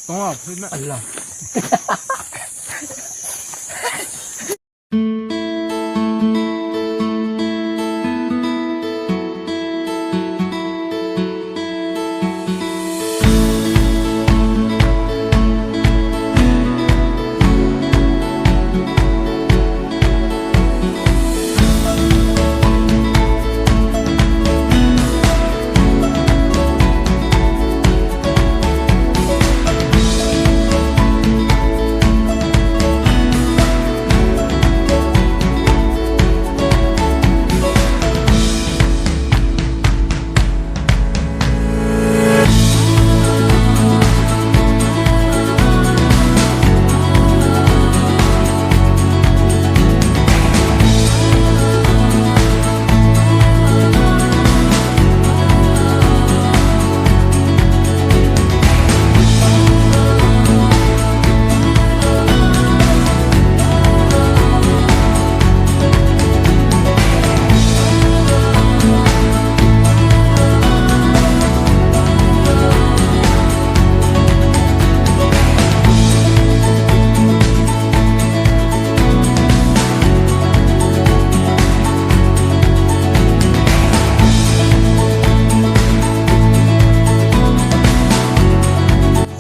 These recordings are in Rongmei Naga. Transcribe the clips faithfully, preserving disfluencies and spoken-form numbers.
Tong a, phui na. Allah.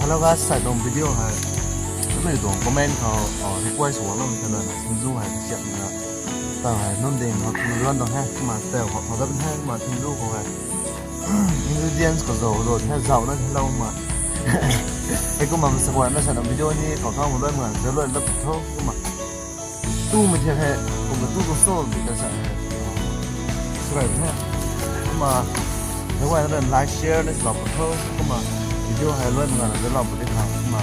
Hello guys, sai tuang video hei, tumei tuang comment khou, uh, request wang lou mei thena, singju hei siap na, ta hei nunc ding khou tu luan tuang he, kumna tei khou khou dat he, kumna singju khou hei ingredients khou zau zau the, zau na the lou ma. Hei kumna masa kuan na sa na video ni khou thang luan ma, zau luan dat tho kumna. Tu mei the he, kumna tu tu so di ta sa he. Subscribe he. Kumna, the one that like, share, let's love tho. Kumna, video hei luan ma na love di tha. Kumna,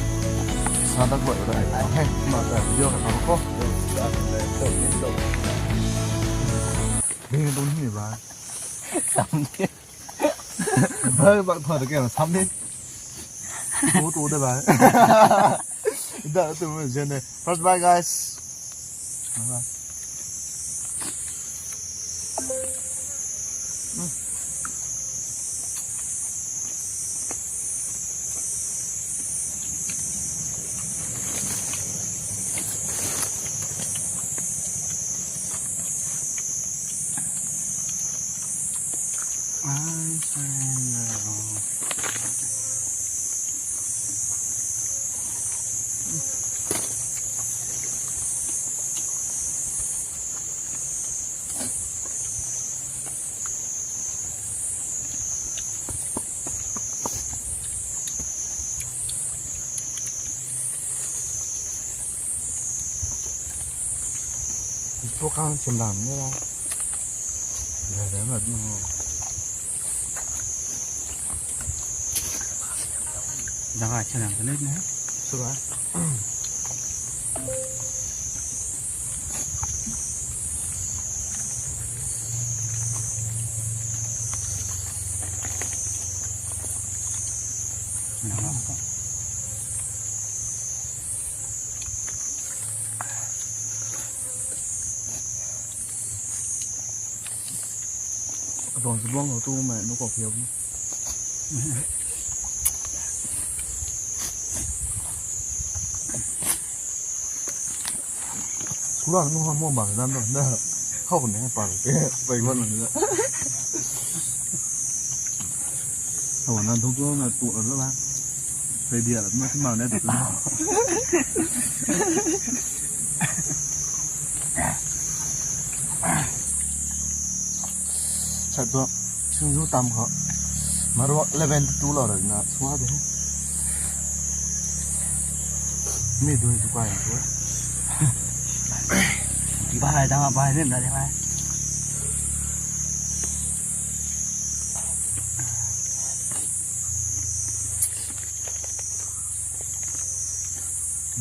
sa tak luan da he. Kumna, ta video ka tha ko. Ding dong ni ba. Samni. Bhai, bak thua de kya samni. Tu tu de ba. Da tu me jene. First bye guys. Bye bye. I surrender all. Pu kang chim lam ni la. Ya, ya, ma, no. Jaga chim lam ni ne. Sura. Atong si buang tu mai nu ko phiau ni. Sura nu ha mo ma nan do na. Hau ne pa te pai wan na. Hau na du du na tu la la. Pai dia la ma ti ma ne tu. Sa tu singju tam khou. Maro eleven tu lou ra na sua de. Mi dui tu kai tu. Bai da bai ne da de bai.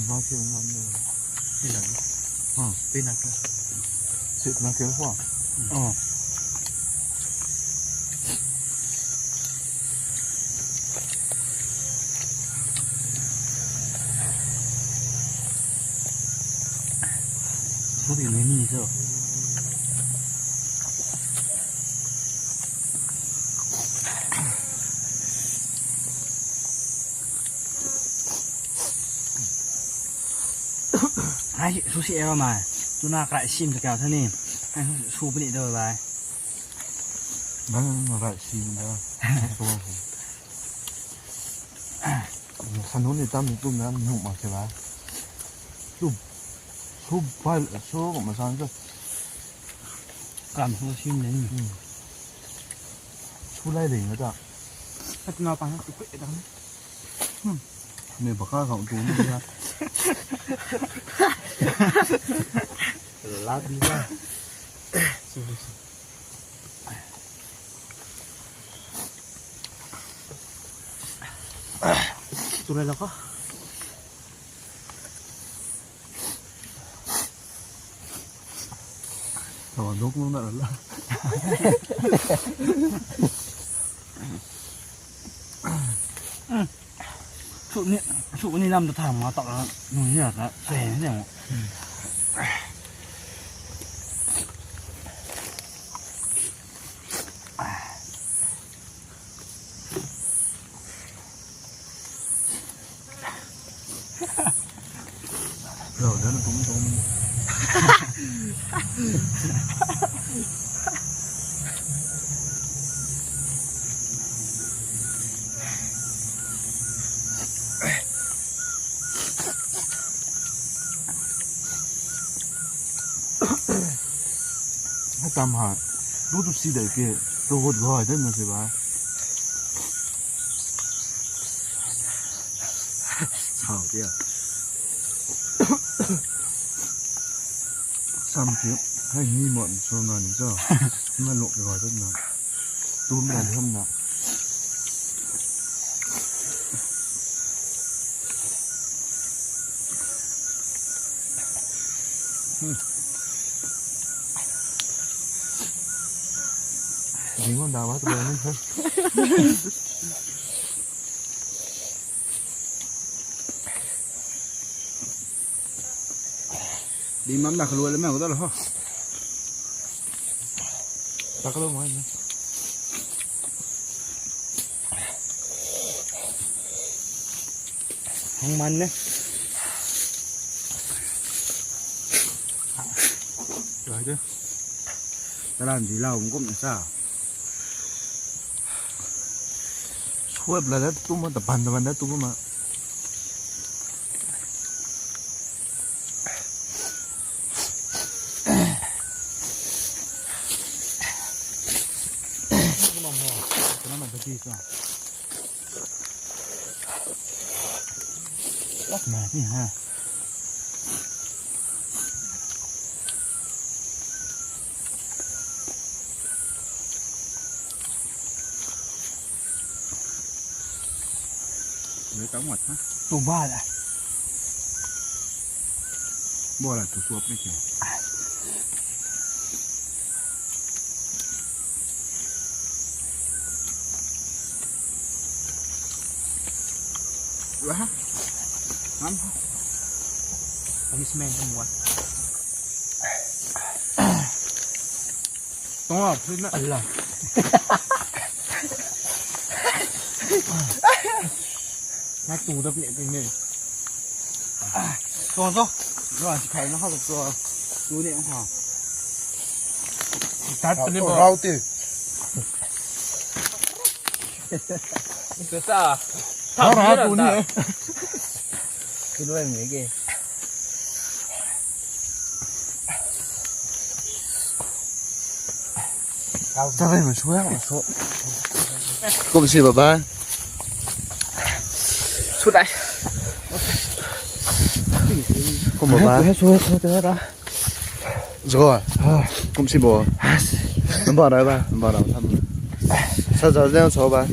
Ba khe na ne. Pina. Ha, pina khe. Sit na khe hua. Oh. Sudi ni ni so. Ai, su si eva mai. Tuna krai sim ta kau tha ni. Ai, su puni do bai. Nang na rai sim da. Sanun ni tam ni tum na nu ma ke ba. Su, su bai, su ko ma sang ka. Kam su sim ni. Su lai ding na ta. At na pa na tu kwe da. Ni baka khou tu ni ya. Lat di ba. Tu lai la ka. Thaw duk lung na la. Su ni, su ni lam ta tham ma tak la, nu ni la ta, se ni mo. Rau dan tum tum. Tam ha, tu tu si dai ke, tu hot gay dai na si ba. Sao tia. Sam tia, hai ni mo so na ni so. Na lok ke gay dai na. Tu na ham na. Ding hon da ba tu ba ni. Di mam na kalua le ma ko da lo ho. Ta kalua mai na. Hang man ne. Rồi chứ. Tao làm gì lâu cũng cũng sao. Suap la da tu ma, ta ban ta ban da tu ma. Lak na ni ha. Lei tau mat ha. Tu ba la. Bo la tu suap ni ke. Wah. Ngam. Punishment tu muat. Tong a, please na. Allah. Na tu dap ni ni. Tuang tu. Rau si khai na khou tu. Tu ni khou. Tat puni bo. Rau ti. Tu sa. Rau rau tu ni. Tu lu ni ke. Chak rei ma sw, ma sw. Kum si baba. Sw dai. Kum baba. Sw, sw, sw, sw. Zo. Kum si bo. Namba rai ba, namba rai tham. Sa za zeng so ba.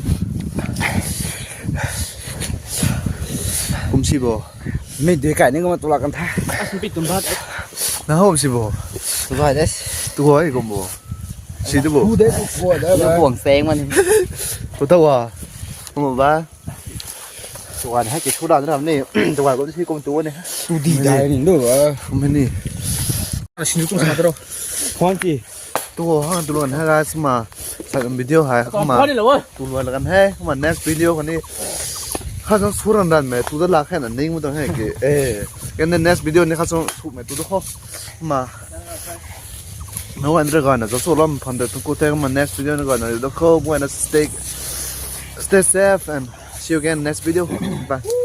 Kum si bo. Mi dui kai ni kumna tulak kan tha. As pi tum bat. Na hom si bo. Tu bai des. Tu hoi kum bo. Si tu bo. Tu de tu bo da. Ni ba. Buang seng man. Tu ta wa. Kum ba. Tu wan hai ki thu dan ram ni. Tu wan kum si kum tu ni. Tu di dai ni do ba. Kum ni. Asi ni kum sa tro. Kwan ti. Tu ho hang tu luan hai guys ma. Sa video hai. Kwan ni lo. Tu luan la kan hai. Kumna next video kan ni. Kha sang su ran ran mei tu da la khe na ning mu dang he ki. Eh, ken next video ni kha sang su mei tu da kho. Ma. No one re gana so so lam phan de tu ko te ma next video ni gana da kho. Stay, stay safe and see you again next video. Bye.